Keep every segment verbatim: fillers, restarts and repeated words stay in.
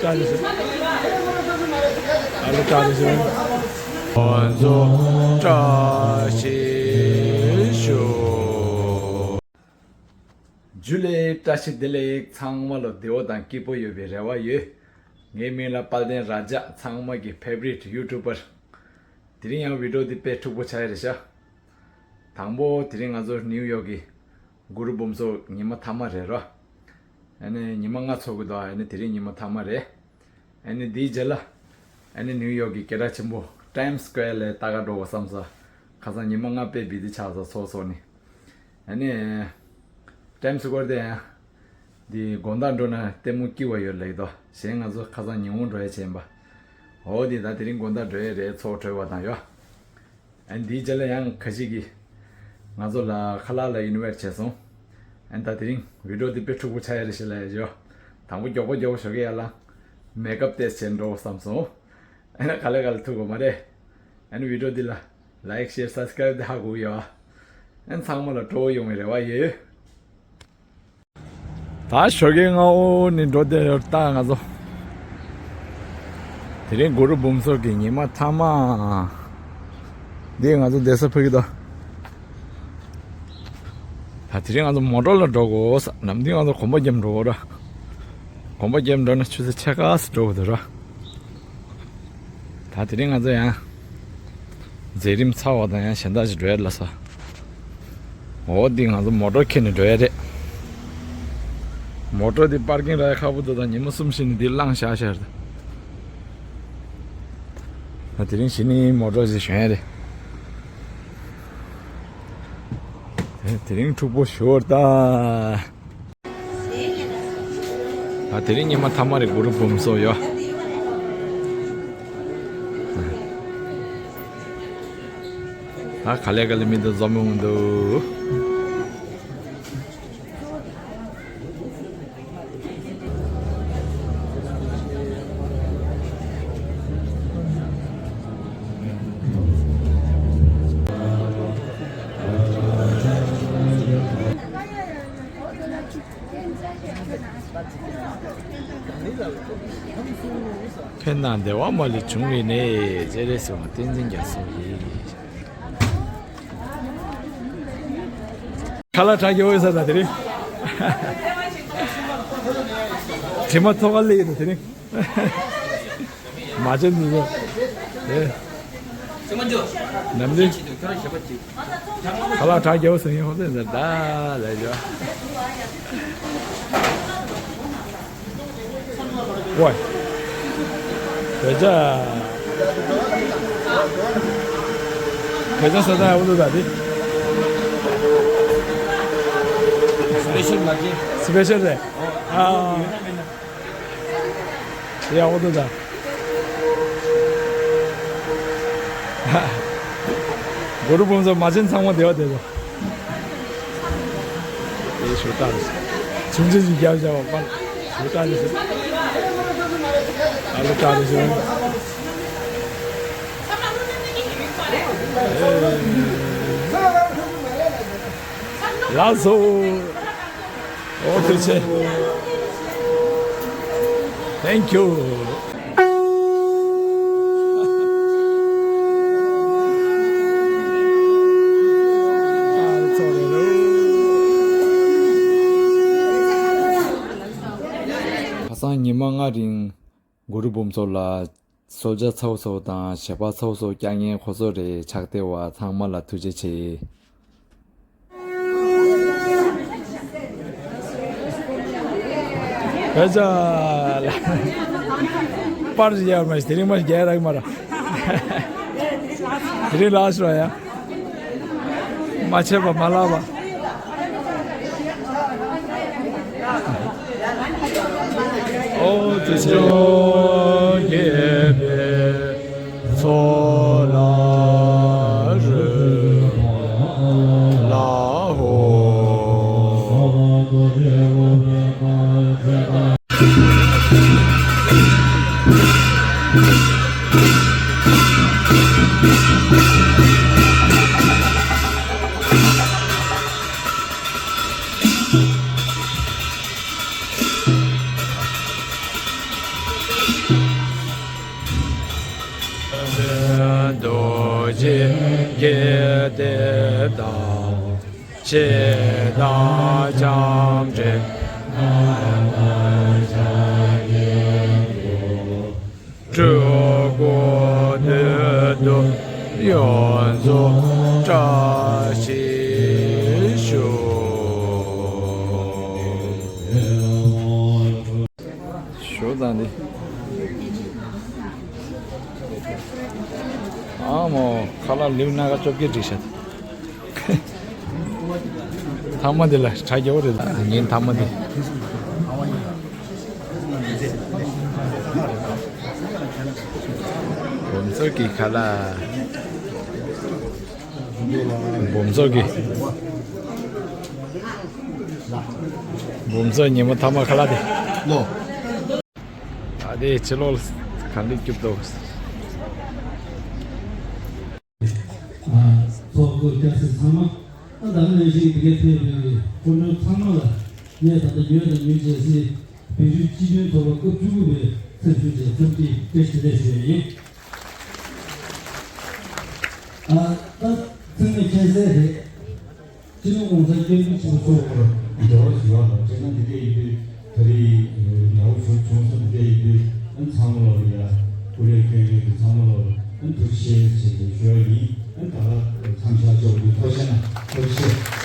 ཨ་ལོ་བཀྲ་ཤིས་ཤོག་ཇུ་ལེ། བཀྲ་ཤིས་བདེ་ལེགས། ཚང་མ་ལ་བདེ་བོ་དང་སྐྱིད་པོ་ཡོད་པའི་རེ་བ་ཡོད། ངའི་མིང་ལ་དཔལ་ལྡན་ར་ཇ། ཚང་མ་གི་ཕེ་ཝ་རིཊ་ཡུ་ཊུབ་པར། དེ་རིང་ཡང་བི་ཌིའོ་འདི་དཔེ་འཁྲུག་པོ་ཆགས་ཡ་རེད་ཤག་དང་པོ་དེ་རིང་ང་ཚོ་ནིའུ་ཡོག་གི་གུ་རུ་འབུམ་ཚོགས་ཉི་མ་མཐའ་མ་རེད་རོ། ཨ་ནི་ཉི་མ་ལྔ་ཚོགས་ཀྱི་འདུག་ཨ་ནི་དེ་རིང་ཉི་མ་མཐའ་མ་རེད། ཨ་ནི་དེའི་རྗེས་ལ་ཨ་ནི་ནིའུ་ཡོག་གི་སྐད་གྲགས་ཆེན་པོ་ཊའིམ་སི་ཀོ་ཡར་ལ་ལྟ་ག་འགྲོ་དགོས་བསམ་ས། ཁ་སང་ཉི་མ་ལྔ་དཔེ་བི་ཛི་ཆགས་ས་ཚོགས་ཚོགས་ནི། ཨ་ནི་ཊའིམ་སི་ཀོ་ཡར་དེ་ཡང་འདི་དགོང་དག་འགྲོ་ན་ལྟད་མོ་སྐྱིད་པ་ཡོད་ལེགས་དོ། གཞན་ང་ཚོ་ཁ་སང་ཉིན་གུང་འགྲོ་ཡ་བྱས་ཡིན་པ། འོ་འདི་ད་དེ་རིང་དགོང་དག་འགྲོ་ཡ་རེད། ཚོགས་གྲོལ་བ་དང་ཡོ། ཨ་ནི་འདིའི་རྗེས་ལ་ཡང་ཁ་ཤས་ཀྱིས་ང་ཚོ་ལ་ཁ་ལག་ལ་ཨིན་ཝའིཊ་བྱས་སོང་། ཨ་ནི་ད་དེ་རིང་བི་ཌིའོ་འདི་དཔེ་འཁྲུག་པོ་ཆགས་ཡ་རེད་ཤག་ལབ་ཡ་ཡོ། དང་པོ་མགྱོགས་པོ་མགྱོགས་པོ་ཞོགས་ཀས་ཡར་ལངས། མེག་ཨབ་ཏོག་ཙམ་བྱས་འགྲོ་བསམ་སོང་། ཨ་ནི་ག་ལེ་ག་ལེ་ཐུག་གོ་མ་རེད། ཨ་ནི་བི་ཌིའོ་འདི་ལ་ལའིཀ་ཤེར་སབ་སི་ཀ་རའིབ་འདི་ཧ་གོ་ཡོད། ཨ་ནི་ཚང་མ་ལ་སྤྲོ་བོ་ཡོང་བའི་རེ་བ་ཡོད། ད་ཞོགས་ཀའི་སྔ་པོ་ནས་འགྲོ་བསྡད་ཡོད་ད་ང་ཚོ། དེ་རིང་གུ་རུ་འབུམ་ཚོགས་ཀྱི་ཉི་མ་མཐའ་མ། འདི་ང་ཚོ་བསྡད་ས་ཕ་གི་དོ། ད་དེ་རིང་ང་ཚོ་མོ་ཊ་ལ་འགྲོ་དགོས། ནམ་རྒྱུན་ང་ཚོ་གོམ་པ་རྒྱབ་འགྲོ་དགོས་ར། གོམ་པ་རྒྱབ་འགྲོ་ན་ཆུ་ཚོད་ཕྱེད་ཀ་ཙམ་འགྲོ་དགོས་འདུག་ར། ད་དེ་རིང་ང་ཚོ་ཡང་མཛད་རིམ་ཚར་བ་དང་ཡང་གཞན་དག་ཅིག་འགྲོ་ཡ་ལ་ས། འོ་འདི་ང་ཚོ་མོ་ཊ་ཁྱེར་ནས་འགྲོ་ཡ་རེད། མོ་ཊ་འདི་པར་ཀིང་རག་ཡ་ཁག་པོ་འདུག་ད་ཉི་མ་གསུམ་བཞི་ནས་འདི་བླངས་བཞག་བཞག་རེད། ད་དེ་རིང་གཞི་ནས་མོ་ཊ་ཅིག་ཞོན་ཡ་རེད། དེ་དེ་རིང་འཁྲུག་པོ་ཞོར་ད། ད་དེ་རིང་ཉི་མ་མཐའ་མ་རེད། གུ་རུ་འབུམ་ཚོགས་ཡོད། ད་ག་ལེ་ག་ལེ་མི་འདུག་འཛོམས་ཡོང་འདུག་ཕན་ན་བདེ་བ་མ་ལུས་འབྱུང་བའི་གནས། སྤྱན་རས་གཟིགས་དབང་བསྟན་འཛིན་རྒྱ་མཚོ་ཡི། ཁ་ལག་གྲ་རྒྱས་པོ་ཡོད་ས་ད་དེ་རིང་། དྲི་མ་ཐོག་ཁ་སླེབས་ཡོད་ད་དེ་རིང་། མ་བྱན་འདུག་ཟེར། ཨེ། ནམ་རྒྱུན། ཁ་ལག་གྲ་རྒྱས་པོ་ཟེར་ཡིན་ཧོ་ཟེར་ཟེར་ད་ལས་ཞོ། ཝའི། བོད་ཇ། བོད་ཇ་ཟ་ད་ཡག་པོ་འདུག་ད་དེ། སི་པེ་ཤལ་མ་གི། སི་པེ་ཤལ་རེད། ཨ། ཡག་པོ་འདུག་ད། གུ་རུ་འབུམ་ཚོགས་མ་བྱན་ཚང་མ་བདེ་བ་བདེ་བ། དེ་ཞུ་དག་རེད། ཆུང་ཆུང་ཞིག་རྒྱབ་བཞག་པ་པ། ཞུ་དག་རེད། ཨ་ལུ་དག་རེད་ཞུ། ལགས་སོ། ཨོ་ཐུགས་རྗེ་ཆེ། Thank you. ཁ་སང་ཉི་མ་ལྔ་རིང་གུ་རུ་འབུམ་ཚོགས་ལ། གསོལ་ཇ་ཚོགས་ཚོགས་དང་ཞལ་པར་ཚོགས་ཚོགས་བསྐྱངས་མཁན་ཁོ་ཚོ་རེད། ཕྱག་བདེ་བ། ཚང་མ་ལ་ཐུགས་རྗེ་ཆེ། བོད་ཇ་ལ་པར་ཡར་མ་ཞིག་དེ་རིང་མ་ཞིག་རྒྱག་རག་མ་ར། དེ་རིང་ལགས་སོ་ཡ། མ་ཆད་པ་མ་ལགས་པ། ཨོ་ཏུ་ཅོ་གེ་བེ་ཚོ་ལ་རུ་ལ་ཧོ། ཀྱེ་དེ་དག་ཆེ་དང་བྱམས་བརྩེ། སྤྲུལ་སྐུ་བདུད་འདུལ་ཡོངས་རྫོགས་བཀྲ་ཤིས་ཤོག། ཞོ་དང་འདི། ཨ་མོ་ཁ་ལག་ལིའུ་སྣ་ཁ་བཅོ་བརྒྱད་བསྒྲིགས་ཤག་ཐ་མ་འདི་ལ་གྲ་རྒྱས་པོ་རེད། ཉིན་ཐ་མ་འདི། སྦོམ་ཚོ་གི་ཁ་ལག་སྦོམ་ཚོ་གི། སྦོམ་ཚོ་ཉིན་མོ་ཐ་མ་ཁ་ལག་འདི། ལོ། ད་དེ་ཕྱི་ལོགས་ལ་གང་འདྲ་སྐྱིད་པོ་འདུག་ཨ། ཚོགས་གཙོ་སྐྱ་སེར་ཚང་མ། ཨ། ད་ནང་བཞིན་འདི་གའི་ཐོན་པའི་སྐུ་མགྲོན་ཚང་མ་ལ་ངས་ད་ལྟ་ཉོས་དང་ཉོས་བྱས་སའི་བོད་རིགས་སྤྱི་མཐུན་ཚོགས་པ་སྐབས་བཅུ་དགུ་པའི་ཚེས་བཅུ་བཅས་འཚམས་འདྲི་བཀྲ་ཤིས་བདེ་ལེགས་ཞུ་ཡ་ཡིན། ཨ། ད་མཚན་ནས་མཁྱེན་གསལ་རེད། སྤྱི་ནོར་༸གོང་ས་༸སྐྱབས་མགོན་ཆེན་པོ་མཆོག་ལ་འབྲེལ་བ་ཞུ་བ་དང་སྤྱིར་བཏང་འདི་འདྲ་ཡིན་དུས། ད་རེས་ཉ་བོ་ཞུ་བྱུང་སོང་། འདི་འདྲ་ཡིན་དུས་ཨ་ཚང་མ་ལོག་ལ་ཡ་སྐུ་ལས་སྐྱོན་མཁན་གྱི་ཚང་མ་ལོག་ལ་ཨ་ཐུགས་རྗེ་ཆེ་ཞེས་ཞུ་བ་ཡིན། ཨ་ད་མཚམས་བཞག་ཆོག་གི། ཐུགས་རྗེ་ཆེ། ཐུགས་རྗེ་ཆེ།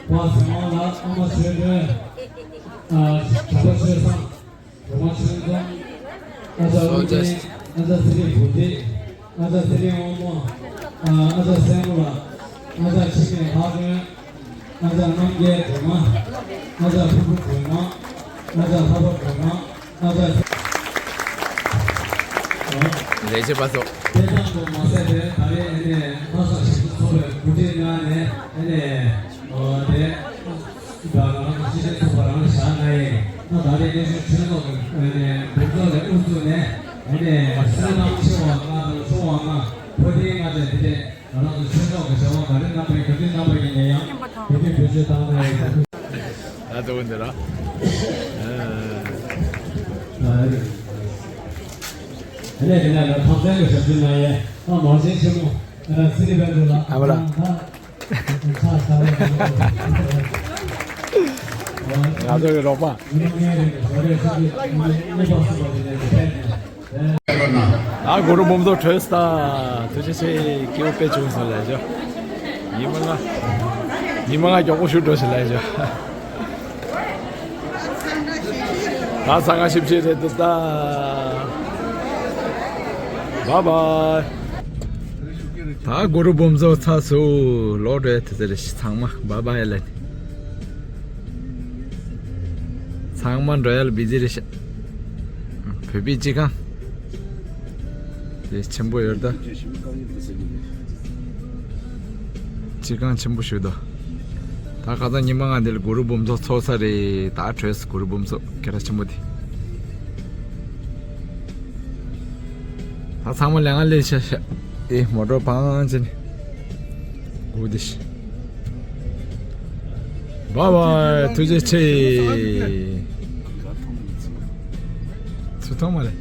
པ་ཟེར་བ་ལ་ཨ་མ་ཆོས་སྒྲོན། ཨ། གྲྭ་པ་ཆོས་བཟང་། སྒྲོལ་མ་ཆོས་འཛོམས། ཨ་ཅག་ཀླུ་བཙན། ཨ་ཅག་ཚེ་རིང་བུ་ཁྲིད། ཨ་ཅག་ཚེ་རིང་དབང་མོ། ཨ། ཨ་ཅག་སྲས་མོ་ལགས། ཨ་ཅག་འཆི་མེད་ལྷ་སྒྲོན། ཨ་ཅག་རྣམ་རྒྱལ་སྒྲོལ་མ། ཨ་ཅག་ཕུར་བུ་སྒྲོལ་མ། ཨ་ཅག་ལྷ་པ་སྒྲོལ་མ། ཨ་ཅག་ལས་བྱེད་པ་ཚོ། དེ་ཙམ་དུ་མ་ཟད་པའི་ད་རེས་ཨ་ནི་ལྷ་ས་ཞིང་ཆེན་ཚོགས་པའི་གོ་སྒྲིག་གནང་ནས་ཨ་ནི། ཨ། དེ། ད་ང་རང་གི་སྤྱི་མཐུན་ཚོགས་པ་རང་ལ་བཞག་ན་ཡིན་ན། ད་རེས་གནས་ཆུང་ཆོས་ཚོགས་ཀྱི་ཨ་ནི་འབུམ་ཚོགས་ལས་དབུ་བཙུགས་ནས་ཨ་ནི་བསོད་ནམས་ཆེ་བ་ལྔ་དང་ཆུང་བ་ལྔ་བོ་དྷིའི་ལྔ་སྟེ་འདི་སྟེ། ང་རང་ཚོ་ཆོས་ཚོགས་ཀྱི་བྱ་བ་ག་རེ་གནང་པའི་ག་དུས་གནང་པའི་ཉེ་ཡང་བོད་ཀྱི་བོད་ཆོས་དང་ལས། ད་ལྟ་བུ་འདི་ར། ཨ་ནི་དེ་ནས་ལ་ཐག་རྩལ་གྱི་ཞབས་ཞུ་གནང་ཡས་ཨ་མ་བྱན་ཆེན་མོ་ཨ་སི་རི་བན་དུ་ལ་ཨ་མ་ལ། ང་ཚོ་གི་རོགས་པ། ཨ། གུ་རུ་འབུམ་ཚོགས་གྲོལ་སོང་། ཐུགས་རྗེ་ཆེ། སྐྱིད་པོ་དཔེ་བྱུང་སོང་ལབ་ཤོག་ཉི་མ་ལྔ། ཉི་མ་ལྔ་མགྱོགས་པོ་བཞུད་འགྲོ་ཞིག་ལབ་ཤོག་ད་ས་ང་ཞིབ་ཆེ་རེད་འདུག་ད། བཱའི་བཱའི། ད་གུ་རུ་འབུམ་ཚོགས་ཚར་སོང་། ལོག་འགྲོ་ཡ་དེ་ཚོ་རེད། ཚང་མ་བཱའི་བཱའི་ལབ་ནས། ཚང་མ་འགྲོ་ཡ་ལ་བི་ཛི་རེད་ཤག་བོད་པའི་སྤྱི་ཁང་དེ་ཆེན་པོ་ཡོད་ད། སྤྱི་ཁང་ཆེན་པོ་ཞིག་འདུག་ད་ཁ་སང་ཉི་མ་ང་འདི་ལ་གུ་རུ་འབུམ་ཚོགས་ཚོགས་ས་རེད། ད་བྲོས་གུ་རུ་འབུམ་ཚོགས་སྐད་གྲགས་ཆེན་པོ་དེ། ད་ཚང་མ་ལས་ང་ལས་ཤ་ཤ། ཨེ་མོ་ཊ་བང་ཅན། གུ་དི་ཤ། བཱའི་བཱའི། ཐུགས་རྗེ་ཆེ། ཚུར་མཐོང་མ་རེད།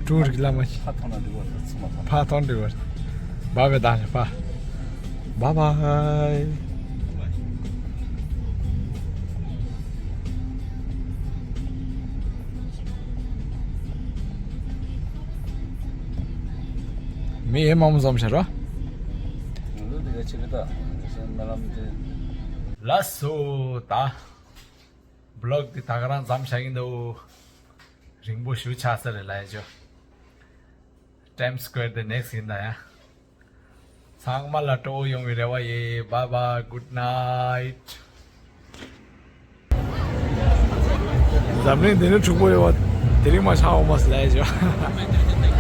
ཀྲུའུ་རིག་བླ་མ་ཞིག་ཕར་མཐོང་ན་འགྲིག་པ་རེད། ཚུར་མ་མཐོང་ན། ཕར་མཐོང་འགྲིག་པ་རེད། བཱའི་བཱའི། ད་ཕར། བཱའི་བཱའི། མི་ཨེ་མང་པོ་འཛོམས་ཤག་ར། ང་ཚོ་འདི་ག་ཆེ་གི་ད་སེམས་རྣམས་དེ། ལགས་སོ་ད། བི་ལོག་འདི་ད་ག་རང་མཚམས་བཞག་གི་འདུག་རིང་པོ་ཞེ་པོ་ཆགས་ས་རེད་ལབ་ཡ་ཅོ། Times Square དེ་next ཡིན་ད་ཡ། ཚང་མ་ལ་སྤྲོ་བོ་ཡོང་བའི་རེ་བ་ཡོད། Bye bye, good night. འཛམ་གླིང་འདི་ནི་འཁྲུག་པོ་ཡོད་པ་དེ་རིང་མ་ཆགས་འོང་མ་སི་ལས་བྱོས།